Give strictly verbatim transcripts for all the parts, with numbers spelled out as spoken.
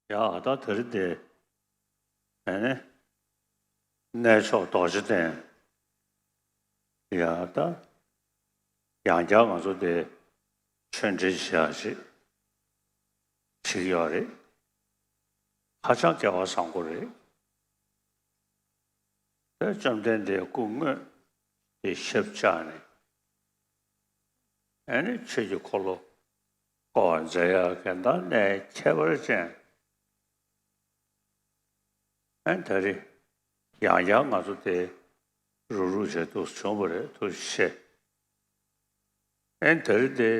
ཡ་ད་དེ་རིང་དེ་ཨ་ནི་གནས་མཆོག་རྡོ་རྗེ་གདན་ཡ་ད་ཡང་བསྐྱར་ང་ཚོ་དེ་ཆོས་འབྲེལ་བྱེད་ཡག་ཅིག་བྱེད་ཀྱི་ཡོད་རེད། ཧ་ཅང་སྐལ་བ་བཟང་པོ་རེད། དེ་བཅོམ་ལྡན་འདས་སྐུ་དངོས་དེ་ཞབས་བཅགས་ནས་ཨ་ནི་ཆོས་ཀྱི་འཁོར་ལོ་བསྐོར་བ་མཛད་ཡག་གི་ད་གནས་ཁྱད་པར་ཅན། ཨན་ད་རེས་ཡང་ཡང་ང་ཚོ་དེ་རུག་རུག་བྱས་འདུག་བྱུང་བ་རེད། ཐུགས་རྗེ་ཆེ། ཨན་ད་རེས་དེ་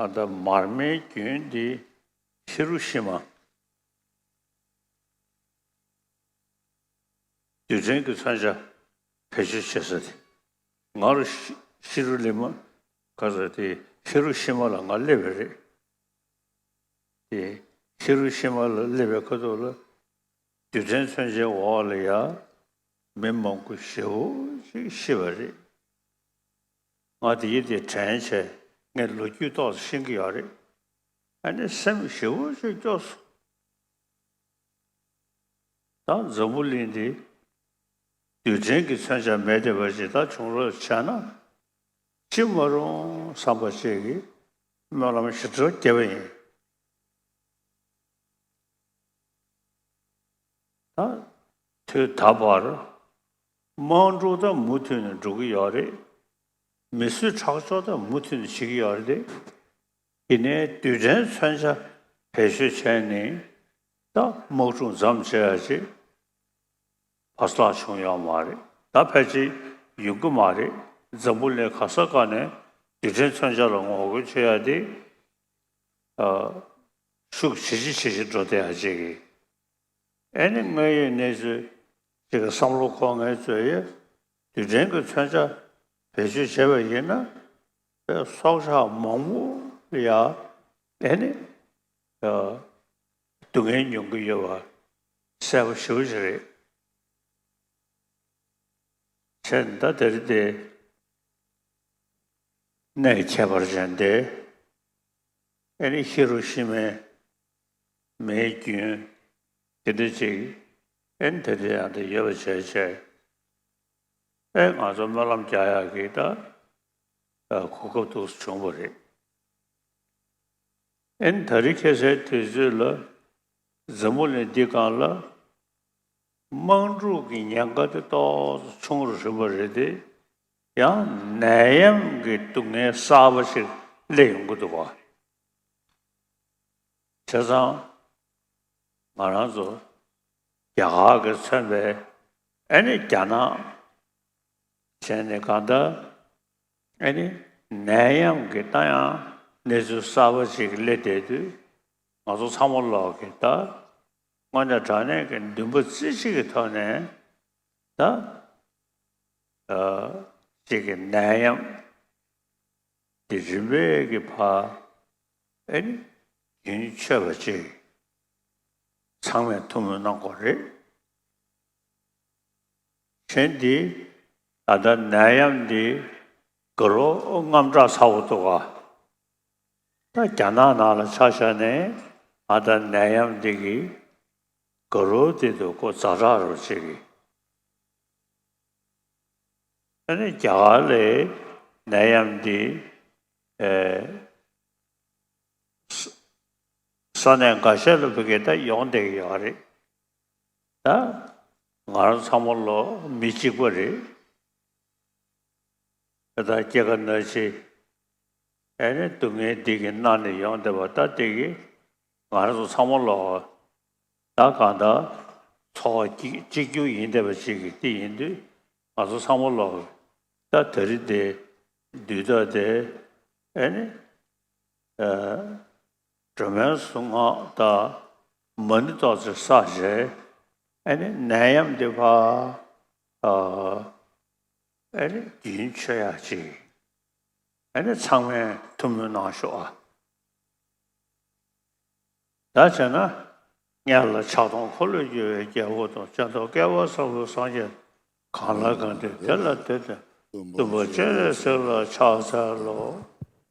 ཨ་ད་མར་མེའི་རྒྱུན་འདི་ཧི་རུ་ཤི་མ་རྡུལ་ཕྲན་གྱི་མཚོན་ཆ་བེད་སྤྱོད་བྱེད་ས་དེ་ང་རུ་ཤི་ཧི་རུ་ལི་མ་ག་ས་དེ་ཧི་རུ་ཤི་མ་ལ་ང་སླེབས་པ་རེད། དེ་ཧི་རུ་ཤི་མ་ལ་སླེབས་པའི་ཁ་ཐུག་ལ་རྡུལ་ཕྲན་མཚོན་ཆའི་འོག་ལ་ཡ་མི་མང་པོ་ཞེ་པོ་ཅིག་ཤི་བ་རེད། ང་དེ་ཡི་དེ་དྲན་བྱས་ངས་ལོ་རྒྱུས་ཏོག་ཙམ་ཤེས་ཀྱི་ཡོད་རེད། ཨ་ནི་སེམས་ཞེ་པོ་ཅིག་སྐྱོ་སོང་། ད་འཛམ་བུ་གླིང་འདི་རྡུལ་ཕྲན་གྱི་མཚོན་ཆ་མེད་བསྡད་པ་ཅིག་ད་བྱུང་རོགས་བྱས་ན་ཅི་མ་རུང་བསམ་པ་ཅིག་གིས་སྨོན་ལམ་ཞེ་དྲག་བརྒྱབ་པ་ཡིན། ད་དུས་ད་བར་དམག་འཁྲུག་ད་མུ་མཐུད་ནས་འགྲོ་གི་ཡོད་རེད། མི་གསོད་ཁྲག་སྦྱོར་ད་མུ་མཐུད་ནས་བྱེད་ཀྱི་ཡོད་རེད་དེ། ཡིན་ནའི་རྡུལ་ཕྲན་མཚོན་ཆ་བེད་སྤྱོད་བྱས་ནས་ད་དམག་འཁྲུག་མཚམས་བཅད་ཡ་ཅིག་བར་ལྷག་བྱུང་ཡོད་མ་རེད། ད་ཕལ་ཆེར་ཡོང་གི་མ་རེད། འཛམ་བུ་གླིང་ག་ས་ག་ནས་རྡུལ་ཕྲན་མཚོན་ཆ་ལ་ངོ་རྒོལ་བྱེད་ཡ་དེ་ཤུགས་ཇེ་ཆེ་ཇེ་ཆེ་འགྲོ་བསྡད་ཡ་ཅིག་གིས། ཨེ་ནི་དངོས་ཡོད་གནས་ཚུལ་ཅིག་གི་བསམ་བློ་འཁོར་མཁན་ཚོས་ཡ་རྡུལ་ཕྲན་གྱི་མཚོན་ཆ་བེད་སྤྱོད་བྱས་པ་ཡིན་ན་པའི་སྲོག་ཆགས་མང་པོ་ལ་ཡ་ཨེ་ནི་ཡ་སྡུག་བསྔལ་མྱོང་གི་ཡོད་པ་གསལ་པོ་ཞེ་པོ་ཅིག་རེད། བྱས་ད་དེ་རིང་དེ་གནས་ཁྱད་པར་ཅན་དེ་ཨེ་ནི་ཧི་རུ་ཤི་མའི་མེའི་རྒྱུན་དེ་འདྲ་ཅིག་ཨེ་ནི་དེ་འདྲ་ཡང་དེ་ཡོད་པ་བྱས་བྱས་ཨེ་ང་ཚོ་སྨོན་ལམ་རྒྱག་ཡག་གི་ད་གོ་སྐབས་འདུག་བྱུང་བ་རེད། ཨེ་ནི་ད་རེས་ཁ་སང་དུས་ཚོད་ལ་འཛམ་བུ་གླིང་འདི་སྒང་ལ་དམག་འཁྲུག་གི་ཉེན་ཁ་དེ་ཏོག་ཙམ་ཆུང་རུ་ཕྱིན་པ་རེད་དེ། ཡང་ནད་ཡམས་ཀྱི་སྡུག་བསྔལ་གསར་པ་ཞིག་སླེབས་ཡོང་གི་འདུག་བ། བྱས་ཙང་ང་རང་ཚོ་རྒྱ་གར་གྱིས་མཚོན་པའི་ཨེ་ནི་རྒྱ་ནག་བྱས་ནས་གང་ལྟར་ཨེ་ནི་ནད་ཡམས་ཀྱི་ད་ཡང་གནས་ཚུལ་གསར་པ་ཞིག་སླེབས་བསྡད་དུས་ང་ཚོ་ཚང་མ་ལོག་གི་ད་དངོས་གནས་དྲང་གནས་ཀྱི་འདུན་པ་རྩེ་གཅིག་གི་ཐོག་ནས་ད་ཨ་གཅིག་གི་ནད་ཡམས་འདི་རིམ་པས་ཀྱི་ཕར་ཨེ་ནི་རྒྱུན་ཆད་པ་ཅིག་ཚང་མས་ཐུགས་སྨོན་གནང་དགོས་རེད། གཞན་འདི་ད་ལྟ་ནད་ཡམས་འདི་དགའ་རབ་དངངས་སྐྲག་ཚ་པོ་འདུག་ག། ད་རྒྱ་ནག་ནང་ལ་ཆ་བཞག་ནས་ད་ལྟ་ནད་ཡམས་འདི་གི་དགའ་རབ་དེ་འདུག་གོ། ཛ་དྲག་རུ་བྱེད་ཀྱི། ཨ་ནི་རྒྱ་གར་ལ་ནད་ཡམས་འདི་ཨེ་ས་ས་གནས་འགའ་ཤས་ལ་བོད་སྐད་ད་ཡོང་བསྡད་ཀྱི་ཡོད་རེད། ད་ང་རང་ཚང་མ་ལོ་མི་གཅིག་པ་རེད། ད་སྐྱེ་རྒ་ན་འཆི་ཨེ་ནི་སྡུག་བསྔལ་འདི་གི་མནར་ནས་ཡོང་བསྡད་པ་ད་འདི་གི་ང་རང་ཚོ་ཚང་མ་ལོ་ད་གང་ལྟར་འཚོ་བ་གཅིག་གཅིག་གྱུར་ཡིན་བསྡད་པ་ཅིག་གི་འདི་ཡིན་དུས་ང་ཚོ་ཚང་མ་ལོ་ད་དེ་རིང་འདི་དུས་ད་དེ་ཨེ་ནི་ཨ་སྒྲོལ་མའི་གཟུངས་སྔགས་དང་མ་ཎི་ཏོག་ཙམ་བསགས་བྱས་ཨ་ནི་ནད་ཡམས་འདི་ཕར་ཨ་ཨ་ནི་རྒྱུན་ཆད་ཡག་ཅིག་ཨ་ནི་ཚང་མས་ཐུགས་སྨོན་གནང་ཤོག་ཨ། ད་བྱས་ན། སྔོན་ལ་ཕྱག་སྟོང་འཁོར་ལོས་སྒྱུར་བའི་རྒྱལ་པོ་དང་། སྤྱན་སྟོང་བསྐལ་པ་བཟང་པོའི་སངས་རྒྱས། གང་ལ་གང་འདུལ་དེ་ལ་འདུད་དེ། སྟོན་པ་སྤྱན་རས་གཟིགས་ལ་ཕྱག་འཚལ་ལོ།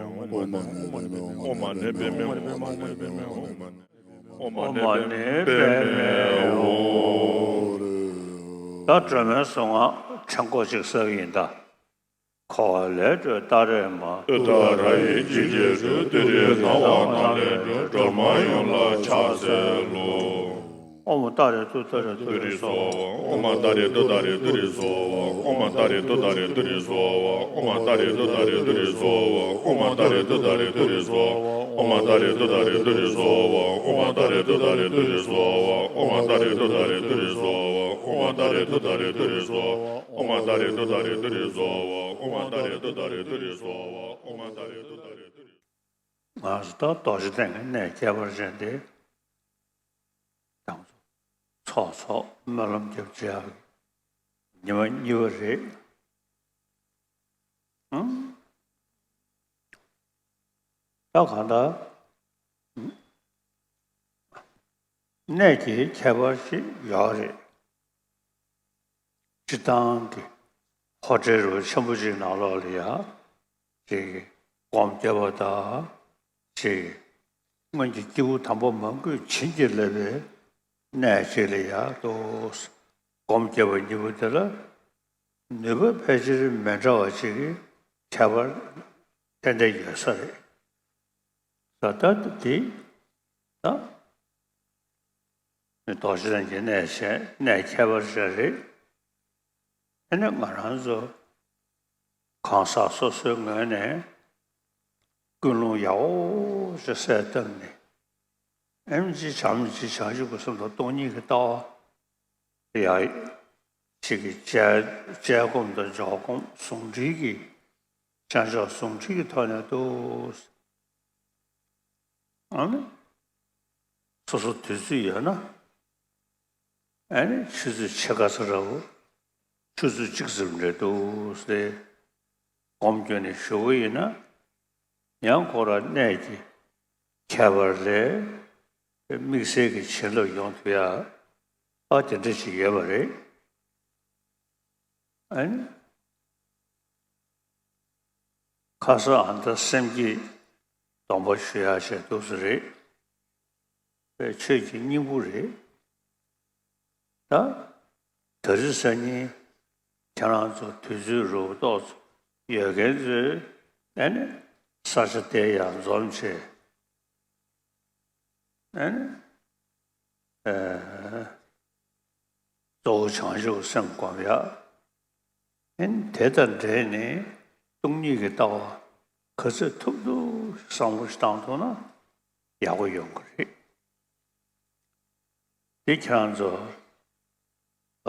མེ་ཧཱུྃ། ཨོཾ་མ་ཎི་པདྨེ་ཧཱུྃ། ཨོཾ་མ་ཎི་པདྨེ་ཧཱུྃ། ཨོཾ་མ་ཎི་པདྨེ་ཧཱུྃ། ད་སྒྲོལ་མའི་གཟུངས་སྔགས་ཕྲེང་སྐོར་ཅིག་གསོལ་གྱི་ཡིན་ད། འཁོར་བ་ལས་སྒྲོལ་ཏཱ་རེ་མ། ཏུཏྟཱ་ར་ཡེ་ཇི་ལས་སྒྲོལ། ཏུ་རེ་ན་བ་ན་ལས་སྒྲོལ། སྒྲོལ་མ་ཡུམ་ལ་ཕྱག་འཚལ་ལོ། ཨོཾ་ཏཱ་རེ་ཏུཏྟཱ་རེ་ཏུ་རེ་སྭཱ་ཧཱ། ཨོཾ་ཏཱ་རེ་ཏུཏྟཱ་རེ་ཏུ་རེ་སྭཱ་ཧཱ། ཨོཾ་ཏཱ་རེ་ཏུཏྟཱ་རེ་ཏུ་རེ་སྭཱ་ཧཱ། ཨོཾ་ཏཱ་རེ་ཏུཏྟཱ་རེ་ཏུ་རེ་སྭཱ་ཧཱ། ཨོཾ་ཏཱ་རེ་ཏུཏྟཱ་རེ་ཏུ་རེ་སྭཱ་ཧཱ། ཨོཾ་ཏཱ་རེ་ཏུཏྟཱ་རེ་ཏུ་རེ་སྭཱ་ཧཱ། ཨོཾ་ཏཱ་རེ་ཏུཏྟཱ་རེ་ཏུ་རེ་སྭཱ་ཧཱ། ཨོཾ་ཏཱ་རེ་ཏུཏྟཱ་རེ་ཏུ་རེ་སྭཱ་ཧཱ། ཨོཾ་ཏཱ་རེ་ཏུཏྟཱ་རེ་ཏུ་རེ་སྭཱ་ཧཱ། ཨོཾ་ཏཱ་རེ་ཏུཏྟཱ་རེ་ཏུ་རེ་སྭཱ་ཧཱ། ཨོཾ་ཏཱ་རེ་ཏུཏྟཱ་རེ་ཏུ་རེ། ང་ཚོ་ད་རྡོ་རྗེ་གདན་གྱི་གནས་ཁྱད་པར་ཅན་དེ། ད་ཚོགས་ཚོགས་སྨོན་ལམ་རྒྱབ་བྱེད་ཡག་གི་ཉི་མ་གཉིས་པ་རེད། ཨང་། ད་གང་ལྟར་གནས་ཀྱི་ཁྱད་པར་ཞིག་ཡོད་རེད། སྤྱིར་བཏང་གི་ཧོ་ཊེལ་རུ་ཆེན་པོ་ཅིག་ནང་ལོགས་ལ་ཡ་ཅིག་སྒོམ་རྒྱབ་པ་དང་ཅིག་སྔོན་གྱི་སྐྱེས་བུ་དམ་པ་མང་པོས་བྱིན་གྱིས་བརླབས་པའི་གནས་ཅིག་ལ་ཡ་ཏོ་སྒོམ་རྒྱབ་པ་གཉིས་པོ་དེ་ལ་ནུས་པ་ཕལ་ཆེར་མི་འདྲ་བ་ཅིག་གི་ཁྱད་པར་ཏན་ཏན་ཡོད་ས་རེད། ད་ལྟ་དེ་ད་རྡོ་རྗེ་གདན་གྱི་གནས་ཆེན་གནས་ཁྱད་པར་ཅན་རེད། ཨ་ནི་ང་རང་ཚོ་གང་ཟག་སོ་སོའི་ངོས་ནས་ཀུན་སློང་ཡག་པོ་ཞིག་གསལ་བཏབ་ནས་ཨེམ་ཅི་བྱམས་ཅི་བྱང་ཆུབ་ཀྱི་སེམས་དང་སྟོང་ཉིད་ཀྱི་ལྟ་བ་ཡག་ཅིག་གི་དཔྱད་དཔྱད་སྒོམ་དང་འཇོག་སྒོམ་ཟུང་འབྲེལ་གྱི་བྱང་ཕྱོགས་ཟུང་འབྲེལ་གྱི་ཐོག་ནས་འདུག་ཨ་ནི། སོ་སོ་དུས་ཚོད་ཡོད་ན། ཨ་ནི་ཆུ་ཚོད་ཕྱེད་ཀ་ཙམ་ར་བོ། ཆུ་ཚོད་གཅིག་ཙམ་རེད་འདུག་ཟེར། སྒོམ་སྐྱོན་ནས་ཞུ་བ་ཡིན་ན། ཡང་ཁོ་ར་གནས་ཀྱི་ཁྱད་པར་ལས། དམིགས་བསལ་གྱི་བྱིན་རླབས་ཡོང་ཐུབ་ཡ། ཨ་དེ་འདྲ་ཞིག་ཡོད་པ་རེད། ཨ་ནི། ཁ་སང་ཨ་མདའ་སེམས་བསྐྱེད་སྡོམ་པ་ཞུ་ཡག་བྱས་འདུག་ས་རེད། པའི་ཆོས་ཀྱི་སྙིང་པོ་རེད། ད་ད་རེས་སང་ཉིན་ཁྱེད་རང་ཚོ་དུས་ཚོད་རུ་ཏོག་ཙམ་ཡོད་མཁན་ཚོས་ཨ་ནི་ས་ཆ་དེ་ཡར་འཛོམས་བྱས། ཨ་ནི། ཨ། གཙོ་བོ་བྱང་ཆུབ་སེམས་སྒོམ་ཡག་ཨ་ནི་དེ་དང་འབྲེལ་ནས་སྟོང་ཉིད་ཀྱི་ལྟ་བ་ག་ཚོད་ཐུབ་ཐུབ་བསམ་བློ་ཞིག་བཏང་ཐུབ་ན་ཡག་པོ་ཡོང་གི་རེད། དེ་ཁྱེད་རང་ཚོ་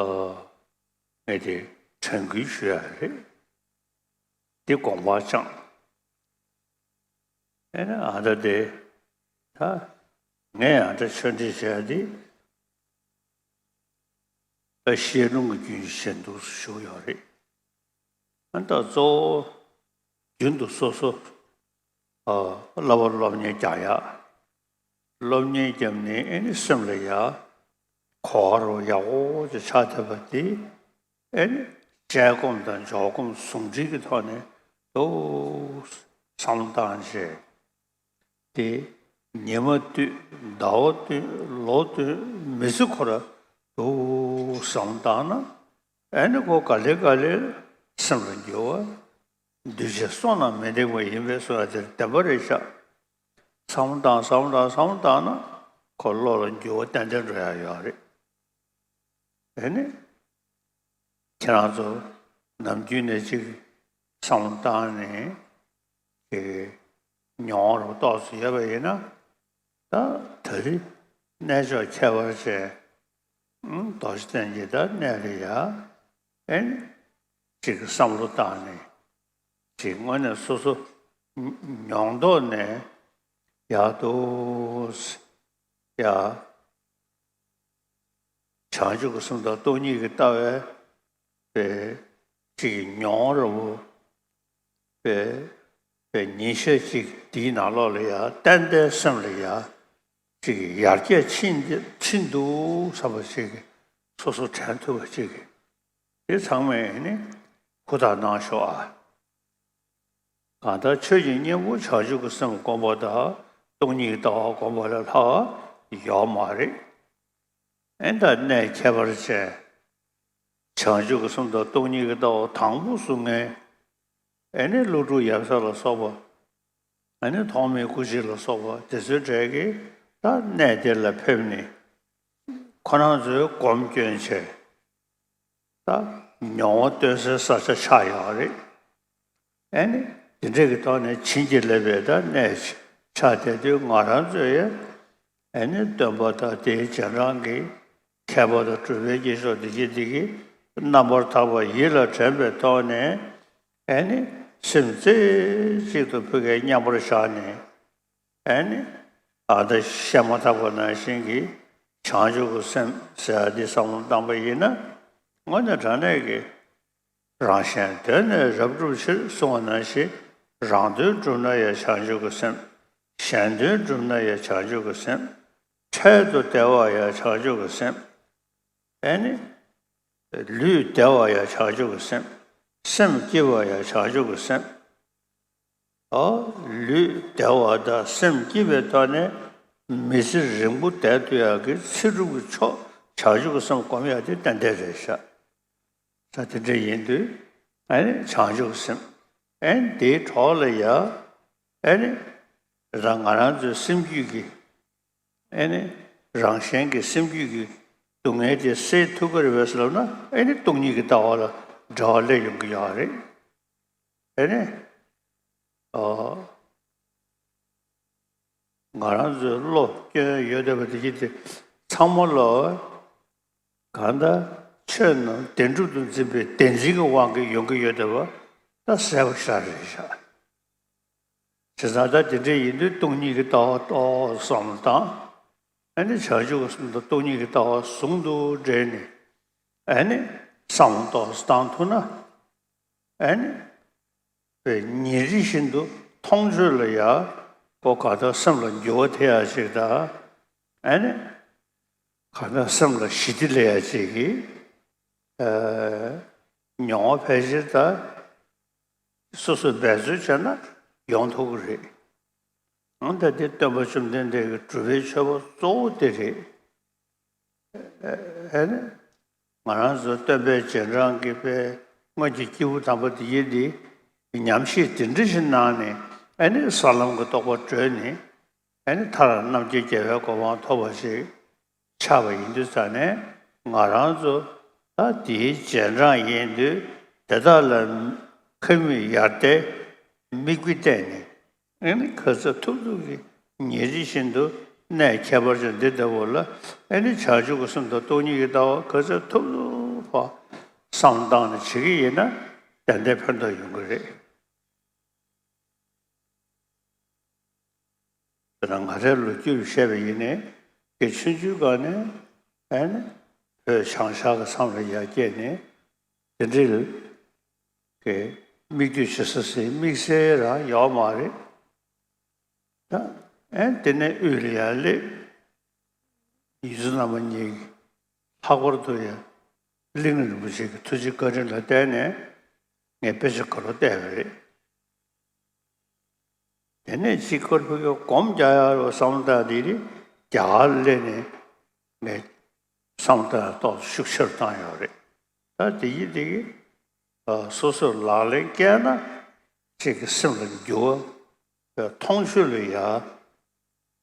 ཨ། ངས་དེ་དྲན་སྐུལ་ཞུ་ཡག་རེད། འདི་དགོངས་པ་བཅངས། ཨེ་ན་ཨ་ད་དེ་ད་ངས་ཨ་ད་ཆོས་འབྲེལ་བྱས་ཏེ་ཨ་བཤད་ལུང་གི་རྒྱུན་བཤད་འདུག་ཞུ་ཡོད་རེད། ཨ་ད་གཙོ་བོ་རྒྱུན་དུ་སོ་སོ་ཨ་བསླབ་པ་སློབ་གཉེར་རྒྱག་ཡག་སློབ་གཉེར་བརྒྱབ་ནས་ཨེ་ནི་སེམས་ལ་ཡ་གོ་བ་རུ་ཡག་པོ་ཅིག་ཆགས་ཐུབ་པ་དེ་ཨེ་ནི་དཔྱད་སྒོམ་དང་འཇོག་སྒོམ་ཟུང་འབྲེལ་གྱི་ཐོག་ནས་ཏོག་བསམ་བློ་བཏང་བྱས་དེ་ཉི་མ་བསྟུད་ཟླ་བ་བསྟུད་ལོ་བསྟུད་མི་ཚེ་ཁོ་ར་ཏོག་བསམ་བློ་བཏང་ན་ཨེ་ནི་ཁོ་ག་ལེ་ག་ལེ་སེམས་ལ་འགྱུར་བ། འདུས་བྱས་བསོད་ནམས་མི་འགྲིག་པ་ཡིན་པའི་བཟོ་ཡ་དེར་བདེན་པ་རེད་ཤག་བསམ་བློ་བཏང་བསམ་བློ་བཏང་བསམ་བློ་བཏང་ན་ཁོ་བློ་ལ་འགྱུར་བ་ཏན་ཏན་འགྲོ་ཡ་ཡོད་རེད། དེ་ནི་ཁྱེད་རང་ཚོ་ནམ་རྒྱུན་ནས་ཅིག་བསམ་བློ་བཏང་ནས་ཅིག་མྱོང་བ་རུ་ཏོག་ཙམ་ཡོད་པ་ཡིན་ན་ད་ད་རེས་གནས་མཆོག་ཁྱད་པར་ཅན་རྡོ་རྗེ་གདན་གྱི་ད་གནས་ལ་ཡ། ཨེ། ཅིག་བསམ་བློ་བཏང་ནས། ཅིག་དངོས་གནས་སོ་སོ་མྱོང་མདོག་ནས་ཡག་ཏུ། ཡ། བྱང་ཆུབ་ཀྱི་སེམས་དང་སྟོང་ཉིད་ཀྱི་ལྟ་བའི་ པའི་ཅིག་མྱོང་ར་བོ་པའི་པའི་ཉིན་ཤས་ཅིག་དེའི་ནང་ལོགས་ལ་ཡ་ཏན་ཏན་སེམས་ལ་ཡ་ཅིག་ཡར་རྒྱས་ཕྱིན་ཕྱིན་འདུག་བསམ་པ་ཅིག་སོ་སོ་དྲན་ཐུབ་པ་ཅིག་དེ་ཚང་མས་ནི་ཧུར་ཐག་གནང་ཤོག་ཨ། གང་ལྟར་ཆོས་ཀྱི་སྙིང་པོ་བྱང་ཆུབ་ཀྱི་སེམས་བསྒོམ་པ་དང་སྟོང་ཉིད་ཀྱི་ལྟ་བ་བསྒོམ་པ་ལས་ལྷག་ཡོད་མ་རེད། ཨེ་ད་གནས་ཁྱད་པར་ཅན། བྱང་ཆུབ་ཀྱི་སེམས་དང་སྟོང་ཉིད་ཀྱི་ལྟ་བ་དང་པོ་བཟུང་མཁན། ཨེ་ནི་ཀླུ་སྒྲུབ་ཡབ་སྲས་ལ་སོགས་པ། ཨེ་ནི་ཐོགས་མེད་སྐུ་མཆེད་ལ་སོགས་པ་དེ་ཚོའི་གྲས་ཀྱིས་ད་གནས་དེ་ལ་ཕེབས་ནས་ཁོ་རང་ཚོའི་སྒོམ་སྐྱོན་བྱས། ད་མྱོང་བ་སྟོན་སའི་ས་ཆ་ཆགས་ཡོད་རེད། ཨེ་ནི་དེ་འདྲས་ཀྱི་ཐོག་ནས་བྱིན་གྱིས་བརླབས་པའི་ད་གནས་ཆགས་བསྡད་དུས་ང་རང་ཚོས་ཨེ་ནི་སྟོན་པ་དང་དེའི་རྗེས་འབྲང་གི་མཁས་པ་དང་གྲུབ་པའི་སྐྱེས་མཆོག་འདི་གྱིས་འདི་གིས་རྣམ་པར་དག་པ་ཡིད་ལ་དྲན་པའི་ཐོག་ནས་ཨེ་ནི་སེམས་རྩེ་གཅིག་ཏུ་ཕ་གིར་མཉམ་པར་བཞག་ནས། ཨེ་ནི། ཨ་ད་བཤད་མ་ཐག་པ་ནང་བཞིན་གྱི་བྱང་ཆུབ་ཀྱི་སེམས་ཟེར་ཡ་འདི་བསམ་བློ་བཏང་པ་ཡིན་ན། དངོས་གནས་དྲང་གནས་ཀྱི་རང་གཞན་དོན་ནི་རབ་བསྒྲུབ་ཕྱིར་གསུངས་པ་ནང་བཞིན་རང་དོན་བསྒྲུབ་ན་ཡང་བྱང་ཆུབ་ཀྱི་སེམས། གཞན་དོན་བསྒྲུབ་ན་ཡང་བྱང་ཆུབ་ཀྱི་སེམས། འཕྲལ་དུ་བདེ་བ་ཡང་བྱང་ཆུབ་ཀྱི་སེམས། ཨེ་ནི། ལུས་བདེ་བ་ཡང་བྱང་ཆུབ་ཀྱི་སེམས། སེམས་སྐྱིད་པ་ཡང་བྱང་ཆུབ་ཀྱི་སེམས། ཨོ། ལུས་བདེ་བ་དང་སེམས་སྐྱིད་པའི་ཐོག་ནས་མི་ཚེ་རིང་པོ་བསྡད་ཐུབ་ཡག་གི་ཚེ་སྒྲུབ་ཀྱི་མཆོག་བྱང་ཆུབ་ཀྱི་སེམས་སྒོམ་ཡག་དེ་ཏན་ཏན་རེད་ཤག་ས་དེ་འདྲ་ཡིན་དུས་ཨ་ནི་བྱང་ཆུབ་ཀྱི་སེམས་ཨ་ནི་དེའི་གྲོགས་ལ་ཡ་ཨ་ནི་རང་ང་རང་ཚོའི་སེམས་རྒྱུད་ཀྱི་ཨེ་ནི། རང་གཞན་གྱི་སེམས་རྒྱུད་ཀྱི་སྡུག་བསྔལ་དེ་སེལ་ཐུབ་ཀྱི་རེད་པས་ལབ་ན་ཨེ་ནི་སྟོང་ཉིད་ཀྱི་ལྟ་བ་ལ་འབྲེལ་བ་སླེབས་ཡོང་གི་ཡོད་རེད། ཨེ་ནི། ཨོ། ང་རང་ཚོའི་བློ་སྐྱོན་ཡོད་བསྡད་པ་དེ་གྱིས་དེ་ཚང་མ་ལོ། གང་ལྟར་ཆོས་རྣམས་བདེན་གྲུབ་ཏུ་འཛིན་པའི་བདེན་འཛིན་གྱི་དབང་གིས་ཡོང་གི་ཡོད་བསྡད་པ་ད་གསལ་པོ་ཞེ་དྲག་རེད་ཤག་བྱས་ཙང་ད་དེ་འདྲ་ཡིན་དུས་སྟོང་ཉིད་ཀྱི་ལྟ་བ་ཏོག་ཙམ་དང་། ཨ་ནི་བྱང་ཆུབ་ཀྱི་སེམས་དང་སྟོང་ཉིད་ཀྱི་ལྟ་བ་ཟུང་དུ་འབྲེལ་ནས། ཨ་ནི་བསམ་བློ་ཏོག་ཙམ་བཏང་ཐུབ་ན། ཨ་ནི། པའི་ཉིན་རེ་བཞིན་དུ་མཐོང་ཆོས་ལ་ཡ། གོ་ག་ད་སེམས་ལ་འགྱུར་བ་ཐེབས་ཡ་ཞིག་དང་། ཨ་ནི། ག་ད་སེམས་ལ་ཞི་བདེ་སླེབས་ཡ་ཅིག་གི། ཨ། མྱོང་བ་ཕལ་ཆེར་ད། སོ་སོས་འབད་རྩོལ་བྱས་ན་ཡོང་ཐུབ་ཀྱི་རེད། ཨང་ད་དེ་སྟོན་པ་བཅོམ་ལྡན་འདས་ཀྱི་སྒྲུབ་པའི་མཆོད་པ་གཙོ་བོ་དེ་རེད། ཨེ་ནི། ང་རང་ཚོ་སྟོན་པའི་རྗེས་འབྲང་གི་པའི་སྔོན་གྱི་སྐྱེས་བུ་དམ་པ་དེ་ཡིན་དེ། ཉམས་བཞེས་དེ་འདྲ་ཞིག་གནང་ནས་ཨེ་ནི་ས་ལམ་གྱི་རྟོགས་པ་གྲོལ་ནས། ཨེ་ནི་མཐར་རྣམ་མཁྱེན་རྒྱལ་བའི་གོ་འཕང་ཐོབ་པ་ཞིག་ཆགས་པ་ཡིན་དུས་ཙང་ནས་ང་རང་ཚོ་ད་དེའི་རྗེས་འབྲང་ཡིན་དུས་དེ་དག་ལ་ཁ་མིག་ཡར་བལྟས་མིག་དཔེ་བལྟས་ནས་ཨེ་ནི་ག་ཚོད་ཐུབ་ཐུབ་ཀྱིས་ཉིན་རེ་བཞིན་དུ་གནས་ཁྱད་པར་ཅན་འདི་ལྟ་བུ་ལ་ཨེ་ནི་བྱང་ཆུབ་ཀྱི་སེམས་དང་སྟོང་ཉིད་ཀྱི་ལྟ་བ་ག་ཚོད་ཐུབ་ཐུབ་བ་བསམ་བཏང་ནས་བྱེད་ཀྱི་ཡིན་ན་ཏན་ཏན་ཕན་ཐོགས་ཡོང་གི་རེད། དེ་ན་ང་རའི་ལོ་རྒྱུས་བཤད་པ་ཡིན་ནའི་དེ་ཆུང་ཆུང་སྒང་ནས་ཨེ་ནི་བོད་བྱང་ཤར་གྱི་མཚམས་ལ་ཡར་སྐྱེས་ནས་དེ་འདྲའི་གི་མིག་ལྟོས་བྱེད་ས་ཟེར་དམིགས་བསལ་རང་ཡོད་མ་རེད། ད་ཨེ་དེ་ནས་དབུས་ལ་ཡར་སླེབས། ཡུལ་ཚོ་རྣམ་པ་གཉིས་ཀྱི་ལྷག་པར་དུ་ཡང་གླིང་རིན་པོ་ཆེ་གི་ཐུགས་རྗེ་བཀའ་དྲིན་ལ་བརྟེན་ནས་ངས་དཔེ་ཆ་ག་ལོ་བལྟས་པ་རེད། དེ་ནས་ཅིག་སྐོར་ཕ་གིར་སྒོམ་རྒྱག་ཡག་རོ་བསམ་སྟངས་དེ་རེད། རྒྱ་གར་སླེབས་ནས་ངས་བསམ་སྟངས་ཏོག་ཤུགས་ཆེར་བཏང་ཡོད་རེད། ད་དེ་ཡིན་དེ་གི་སོ་སོས་ལག་ལེན་བཀལ་ན་ཅིག་གི་སེམས་ལ་འགྱུར་བ། མཐོང་ཆོས་ལ་ཡ།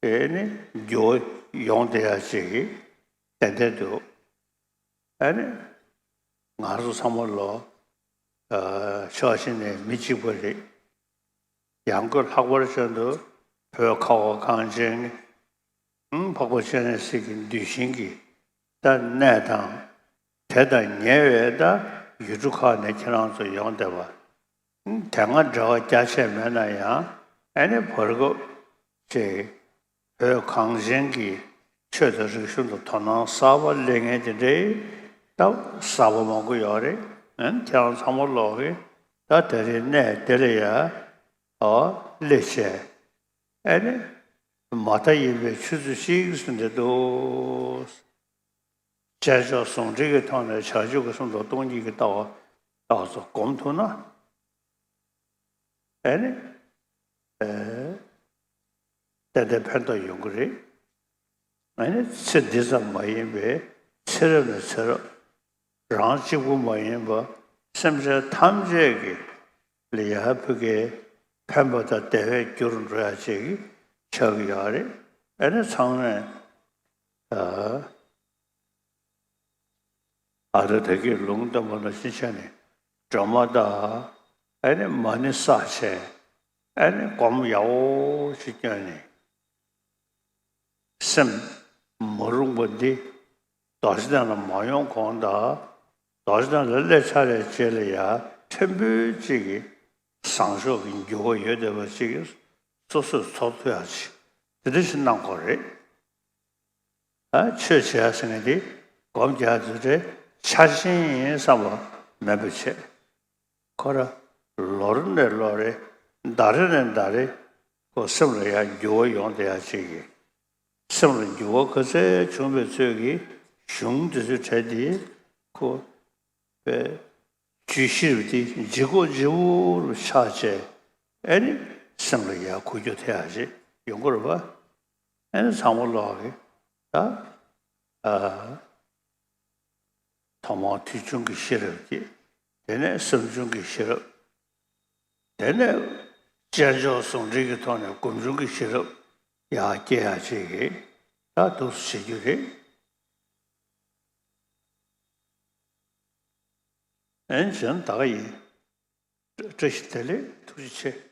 དེ་ནི་འགྱུར་བ་ཡོང་བསྡད་ཡ་ཅིག་གི་ཏན་ཏན་འདུག་ཨ་ནི། ང་ཚོ་ཚང་མ་ལོ། ཨ། ཕྱོགས་གཅིག་ནས་མི་གཅིག་པ་རེད། ཡང་སྒོས་ལྷག་པར་དུ་བོད་ཁ་བ་གངས་ཅན་གྱི་འཕགས་པ་སྤྱན་རས་གཟིགས་ཀྱི་གདུལ་ཞིང་གི་ད་གནས་དང་། དེ་དང་ཉེ་བའི་ད་ཡུལ་གྲུ་ཁག་ནས་ཁྱེད་རང་ཚོ་ཡོང་བསྡད་པ། དེ་སྔ་འབྲེལ་བ་རྒྱ་ཆེ་མེད་ན་ཡང་ཨ་ནི་བར་སྐབས་ཅིག་བོད་གངས་ཅན་གྱི་ཆོས་དང་རིག་གཞུང་དུ་དོ་སྣང་གསར་པ་སླེབས་མཁན་དེ་འདྲའི་སྟབས་གསར་པ་མང་པོ་ཡོད་རེད། ཨན་ཁྱེད་རང་ཚང་མ་ལོག་གི་ད་དེ་རིང་གནས་དེ་ལ་ཡ་ཨོ་སླེབས་བྱས། ཨ་ནི་མ་མཐའ་ཡིན་པའི་ཆུ་ཚོད་གཅིག་ཟིན་ཏེ་འདུག་དཔྱད་འཇོག་ཟུང་འབྲེལ་གྱི་ཐོག་ནས་བྱང་ཆུབ་ཀྱི་སེམས་དང་སྟོང་ཉིད་ཀྱི་ལྟ་བ་རྟག་ཏུ་སྒོམ་ཐུབ་ན། ཨ་ནི། ཨེ། ཏན་ཏན་ཕན་ཐོགས་ཡོང་གི་རེད། ཨ་ནི་ཚེ་འདི་ཙམ་མ་ཡིན་པའི་ཚེ་རབས་ནས་ཚེ་རབས། རང་གཅིག་པུ་མ་ཡིན་པ་སེམས་ཅན་ཐམས་ཅད་ཀྱི་ལ་ཡར་ཕུག་གི་ཕན་པ་དང་བདེ་བའི་རྒྱུར་འགྲོ་ཡ་ཅིག་ཆགས་ཀྱི་ཡོད་རེད། ཨ་ནི་ཚང་མས་ཨ། ཨ་ར་ད་གིན་ལུང་སྟོན་པ་ནང་བཞིན་བྱས་ནས་སྒྲོལ་མ་དང་ཨ་ནི་མ་ཎི་བསགས་བྱས་ཨ་ནི་སྒོམ་ཡག་པོ་ཞིག་བསྐྱོན་ནས་སེམས་མ་རུངས་པ་འདི་རྡོ་རྗེ་གདན་ལ་མ་ཡོང་གོང་དང་རྡོ་རྗེ་གདན་ལ་སླེབས་ཚར་བའི་རྗེས་ལ་ཡང་ཕྲན་བུ་ཅིག་གི་བཟང་ཕྱོགས་ཀྱི་འགྱུར་བ་ཡོད་བསྡད་པ་ཅིག་སོ་སོས་ཚོར་ཐུབ་ཡག་ཅིག་དེ་འདྲ་ཞིག་གནང་དགོས་རེད། ཨ་ཆོས་བྱེད་ཟེར་མཁན་དེ་སྒོམ་རྒྱག་དུས་དེ་འཆར་ཅན་ཡིན་བསམ་པ་མེད་པ་བྱེད། ཁོ་ར་ལོ་རེ་ནས་ལོ་རེ་ཟླ་རེ་ནས་ཟླ་རེ་ཁོ་སེམས་ལ་ཡང་འགྱུར་བ་ཡོང་བསྡད་ཡག་ཅིག་གི་སེམས་ལ་འགྱུར་བ་ག་ཚད་བྱུང་བའི་ཚོད་ཀྱི་གཞུང་དེ་ཚོའི་གྲས་དེ་ཁོ་པའི་ཇུས་གཞིར་དེ་ལྗིད་ཁོག་ལྗིད་པོ་རུ་ཆགས་བྱས་ཨེ་ནི་སེམས་ལ་ཡར་འཁོར་རྒྱུ་དེ་ཡག་ཅིག་ཡོང་གི་རེད་པ། ཨེ་ནི་ཚང་མ་ལོག་གི་ད་ཨ་ཐོག་མར་དུས་ཆུང་གི་ཤེས་རབ་ཀྱིས་དེ་ནས་བསམ་བྱུང་གི་ཤེས་རབ། དེ་ནས་དཔྱད་འཇོག་ཟུང་འབྲེལ་གྱི་ཐོག་ནས་སྒོམ་བྱུང་གི་ཤེས་རབ་ཡར་སྐྱེ་ཡག་ཅིག་གི་ད་འདུག་སེ་བྱེད་རྒྱུ་རེད། ཨེ་ནི་བྱས་ན་ད་ག་ཡིན། བཀྲ་ཤིས་བདེ་ལེགས། ཐུགས་རྗེ་ཆེ།